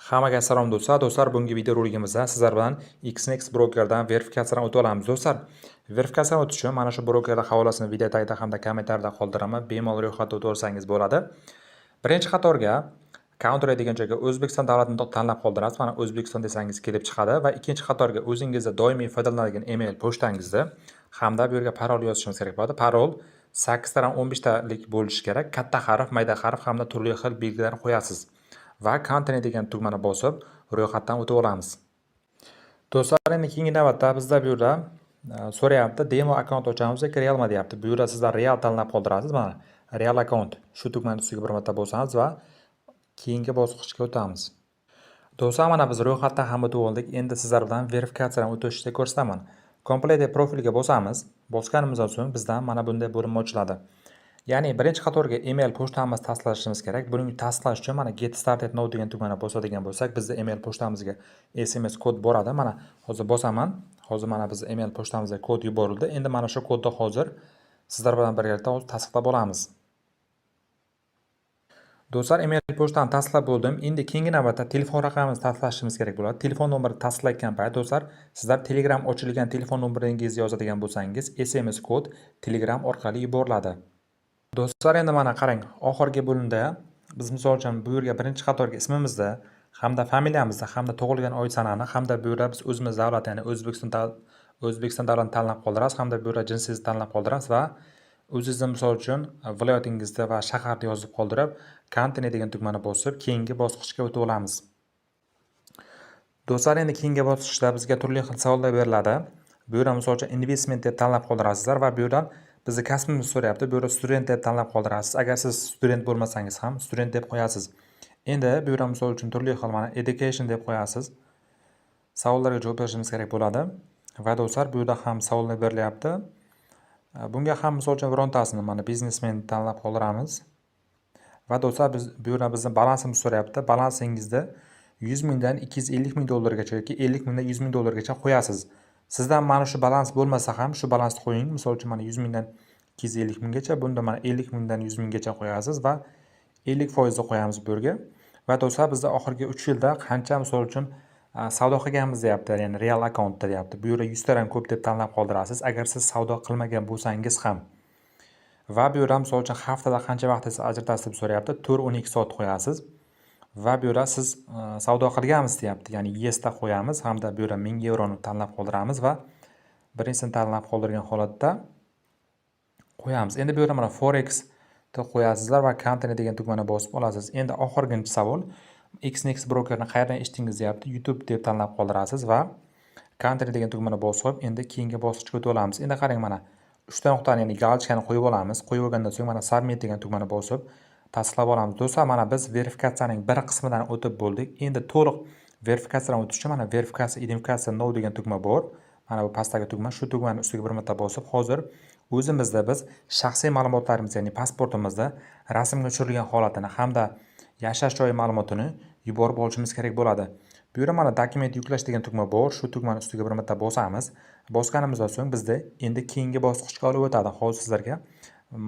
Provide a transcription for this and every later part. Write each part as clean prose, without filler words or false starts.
Hammaga salom, do'stlar. Do'stlar, bugungi videoroligimizda sizlar bilan Exness brokerdan verifikatsiyadan o'tib olamiz. Do'stlar, verifikatsiyadan o'tish uchun mana shu brokerlar havolasini video tagida hamda kommentariyada qoldiraman. Bemalol ro'yxatdan o'tib olsangiz bo'ladi. Birinchi qatorga Country degan joyga O'zbekiston davlatini tanlab qoldirasiz. Mana, O'zbekiston desangiz kelib chiqadi va ikkinchi qatorga o'zingizda doimiy foydalanadigan email pochtangizni hamda bu yerga parol yozishingiz kerak bo'ladi. Parol 8 tadan 15 talik bo'lishi kerak. Katta harf, mayda harf hamda turli xil belgilarni qo'yasiz va Continue degan tugmani bosib, ro'yxatdan o'tib olamiz. Do'stlar, endi keyingi navbatda bizda bu yerda so'rayapti, demo akkaunt ochamiz yoki realmi deyapti. Bu yerda sizlar real tanlab qoldirasiz. Mana, real akkaunt, shu tugmani ustiga bir marta bosamiz va keyingi bosqichga o'tamiz. Do'stlar, mana biz ro'yxatdan ham o'tib oldik. Endi sizlar bilan verifikatsiyadan o'tishni ko'rsataman. Complete profilga bosamiz. Bosganimizdan so'ng bizdan mana bunday bo'lim ochiladi. Ya'ni birinchi qatorga email pochtamizni tasdiqlashimiz kerak. Buning tasdiqlash uchun mana Get started now degan tugmani bosadigan bo'lsak, bizda email pochtamizga SMS kod boradi. Mana, hozir bosaman. Hozir mana biz email pochtamizga kod yuborildi. Endi mana shu kodni hozir sizlar bilan birgalikda hozir tasdiqlab olamiz. Do'stlar, email pochtani tasdiqlab bo'ldim. Endi keyingi navbatda telefon raqamimizni tasdiqlashimiz kerak bo'ladi. Telefon nomerini tasdiqlayotgan payt, do'stlar, sizlar Telegram ochilgan telefon nomeringizni yozadigan bo'lsangiz, SMS kod Telegram orqali yuboriladi. Do'stlar, endi mana qarang, oxirgi bo'limda biz, misol uchun, bu yerga birinchi qatorga ismimizni hamda familiyamizni hamda tug'ilgan oy sanani hamda bu yerda biz o'zimiz davlat, ya'ni O'zbekiston davlatini tanlab qoldirasiz hamda bu yerda jinsingizni tanlab qoldirasiz va o'zingizni, misol uchun, viloyatingizni va shaharni yozib qoldirib, Continue degan tugmani bosib, keyingi bosqichga o'tib olamiz. Do'stlar, endi keyingi bosqichda bizga turli xil savollar beriladi. Bu yerda, misol uchun, investment deb tanlab qoldirasizlar va bu yerdan bizni kasbimizni so'rayapti. Bu yerda student deb tanlab qoldirasiz. Agar siz student bo'lmasangiz ham, student deb qo'yasiz. Endi bu yerda, misol uchun, turli xil mana education deb qo'yasiz. Savollarga javob berishimiz kerak bo'ladi. Va do'stlar, bu yerda ham savollar berilyapti. Bunga ham, misol uchun, birontasini, mana, biznesmen tanlab qoldiramiz. Va do'stlar, biz bu yerda bizni balansimiz so'rayapti. Balansingizda 100 mingdan 250 ming dollargacha yoki 50 mingdan 100 ming dollargacha qo'yasiz. Sizdan mana shu balans bo'lmasa ham, shu balansni qo'ying. Misol uchun, mana, 100 mingdan 250 minggacha, bunda mana 50 mingdan 100 minggacha qo'yasiz va 50% ni qo'yamiz bu yerga. Va do'stlar, bizda oxirgi 3 yilda qancha, misol uchun, savdo qilganmiz deyapti, ya'ni real akkauntda deyapti. Bu yerda 100 tadan ko'p deb tanlab qoldirasiz, agar siz savdo qilmagan bo'lsangiz ham. Va bu yerda, misol uchun, haftada qancha vaqt ajratasiz deb so'rayapti. 4-12 soat qo'yasiz. Va bu yerda siz savdo qilganmiz deyapti. Ya'ni yesda qo'yamiz hamda bu yerda 1000 yevroni tanlab qoldiramiz va birinchisini tanlab qoldirgan holatda qo'yamiz. Endi bu yerda mana Forex deb qo'yasizlar va Continue degan tugmani bosib olasiz. Endi oxirgi savol: Exness brokerni qayerdan eshitdingiz deyapti. YouTube deb tanlab qoldirasiz va Continue degan tugmani bosib, endi keyingi bosqichga o'tib olamiz. Endi qarang, mana uchta nuqtani, ya'ni галочка ni qo'yib olamiz. Qo'yib olgandan so'ng mana Submit degan tugmani bosib tasdiqlab olamiz. Do'stlar, mana biz verifikatsiyaning bir qismidan o'tib bo'ldik. Endi to'liq verifikatsiyadan o'tish uchun mana verifikatsiya identifikatsiya now degan tugma bor. Mana bu pastdagi tugma, shu tugmani ustiga bir marta bosib, hozir o'zimizda biz shaxsiy ma'lumotlarimiz, ya'ni pasportimizda rasmga tushirilgan holatini hamda yashash joyi ma'lumotini yuborib olishimiz kerak bo'ladi. Bu yerda mana dokument yuklash degan tugma bor. Shu tugmani ustiga bir marta bosamiz. Bosganimizdan so'ng bizda endi keyingi bosqichga olib o'tadi. Hozir sizlarga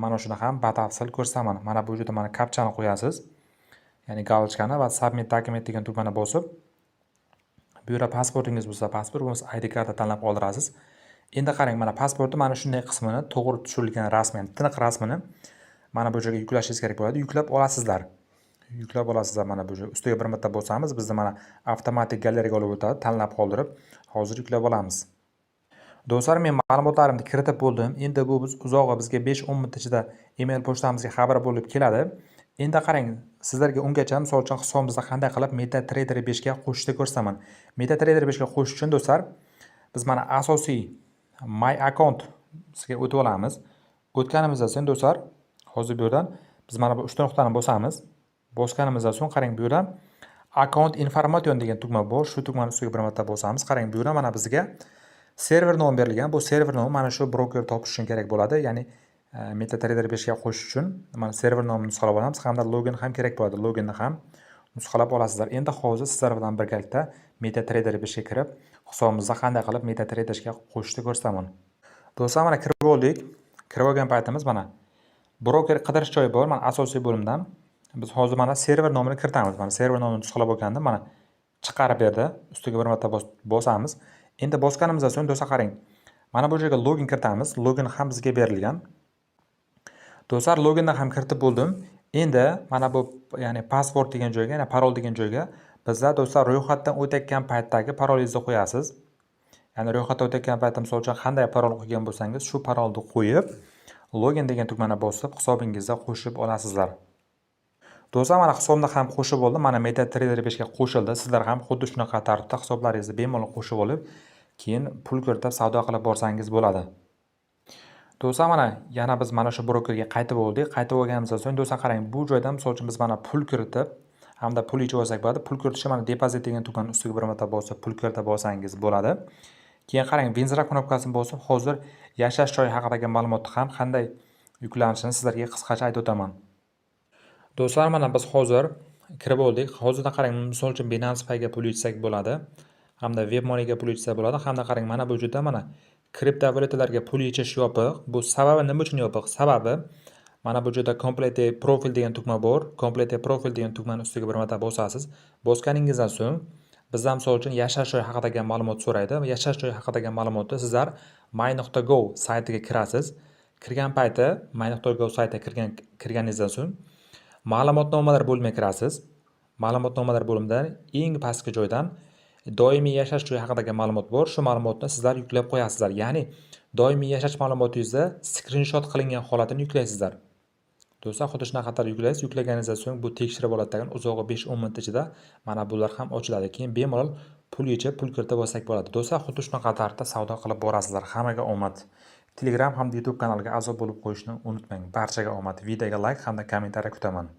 mana shuni ham batafsil ko'rsataman. Mana bu yerda mana kapchani qo'yasiz. Ya'ni галочка ni va Submit document degan tugmani bosib, bu yerda pasportingiz bo'lsa pasport, bo'lmasa ID karta tanlab qoldirasiz. Endi qarang, mana pasportni mana shunday qismini, to'g'ri tushirilgan rasm, ya'ni tiniq rasmini mana bu joyga yuklashingiz kerak bo'ladi. Yuklab olasizlar. Yuklab olasizlar, mana bu joyga. Ustiga bir marta bosamiz, bizni mana avtomatik galereyaga olib o'tadi, tanlab qoldirib, hozir yuklab olamiz. Do'stlar, men ma'lumotlarimni kiritib bo'ldim. Endi bu biz uzog'i bizga 5-10 minut ichida email pochtamizga xabar bo'lib keladi. Endi qarang, sizlarga ungacha, misol uchun, hisobimizni qanday qilib MetaTrader 5 ga qo'shishni ko'rsataman. MetaTrader 5 ga qo'shish uchun, do'stlar, biz mana asosiy My Account ga o'tib olamiz. O'tganimizdan so'ng, do'stlar, hozir bu yerdan biz mana bu uchta nuqtani bosamiz. Bosganimizdan so'ng qarang, bu yerdan Account Information degan tugma bor. Shu tugmani ustiga bir marta bosamiz. Qarang, bu yerda mana bizga server nomi berilgan. Bu server nomi mana shu broker topish uchun kerak bo'ladi. Ya'ni MetaTrader 5 ga qo'shish uchun mana server nomini nusxalab olamiz hamda login ham kerak bo'ladi. Loginni ham nusxalab olasizlar. Endi hozir sizlar bilan birgalikda MetaTrader 5 ga kirib, hisobimizni qanday qilib MetaTraderga qo'shishni ko'rsataman. Do'stlar, mana kirib oldik. Kirib olgan paytimiz mana broker qidirish joyi bor. Mana asosiy bo'limdan biz hozir mana server nomini kiritamiz. Mana server nomini nusxalab olgandim. Mana Chiqarib berdi. Ustiga bir marta bosamiz. Endi bosganimizdan so'ng, do'stlar, qarang. Mana bu joyga login kiritamiz. Login ham bizga berilgan. Do'stlar, loginni ham kiritib bo'ldim. Endi mana bu, ya'ni password degan joyga, ya'ni parol degan joyga bizlar, do'stlar, ro'yxatdan o'tayotgan paytdagi parolingizni qo'yasiz. Ya'ni ro'yxatdan o'tayotgan paytda, misol uchun, qanday parol qo'ygan bo'lsangiz, shu parolni qo'yib, login degan tugmani bosib, hisobingizga qo'shib olasizlar. Do'stlar, mana hisobni ham qo'shib oldim. Mana MetaTrader 5 ga qo'shildi. Sizlar ham xuddi shunaqa tartibda hisoblaringizni bemalol qo'shib olib, keyin pul kiritib savdo qilib borsangiz bo'ladi. Do'stlar, mana yana biz mana shu brokerga qaytib oldik. Qaytib olganimizdan so'ng, do'stlar, qarang, bu joydan, misol uchun, biz mana pul kiritib hamda pul yechib olsak bo'ladi. Pul kiritishda mana depozit degan tugmani ustiga bir marta bosib, pul kiritib olsangiz bo'ladi. Keyin qarang, возврат knopkasini bosib, hozir yashash joyi haqidagi ma'lumotni ham qanday yuklanishini sizlarga qisqacha aytib o'taman. Do'stlar, mana biz hozir kirib oldik. Hozirda qarang, misol uchun, Binance Payga pul yechsak bo'ladi. Hamda WebMoneyga pul yechsa bo'ladi. Hamda qarang, mana bu joyda mana kriptovalyutalarga pul yechish yopiq. Bu sababi nima uchun yopiq? Sababi mana bu joyda "Complete profil" degan tugma bor. "Complete profil" degan tugmani ustiga bir marta bosasiz. Bosganingizdan so'ng bizdan, misol uchun, yashash joyi haqidagi ma'lumot so'raydi. Yashash joyi haqidagi ma'lumotni sizlar my.gov saytiga kirasiz. Kirgan payti my.gov saytiga kirganingizdan so'ng ma'lumotnomalar bo'limiga kirasiz. Ma'lumotnomalar bo'limidan eng pastki joydan doimiy yashash joyi haqidagi ma'lumot bor. Shu ma'lumotni sizlar yuklab qo'yasizlar. Ya'ni doimiy yashash ma'lumotingizni skrinshot qilingan holatini yuklaysizlar. Do'stlar, xuddi shunaqa qator yuklaysiz. Yuklaganingizdan so'ng bu tekshirib oladi tag'in, uzog'i 5-10 minut ichida mana bular ham ochiladi. Keyin bemalol pul yechib, pul kiritib olsak bo'ladi. Do'stlar, xuddi shunaqa tarzda savdo qilib borasizlar. Hammaga omad. Telegram hamda YouTube kanaliga a'zo bo'lib qo'yishni unutmang. Barchaga omad. Videoga layk hamda kommentariy kutaman.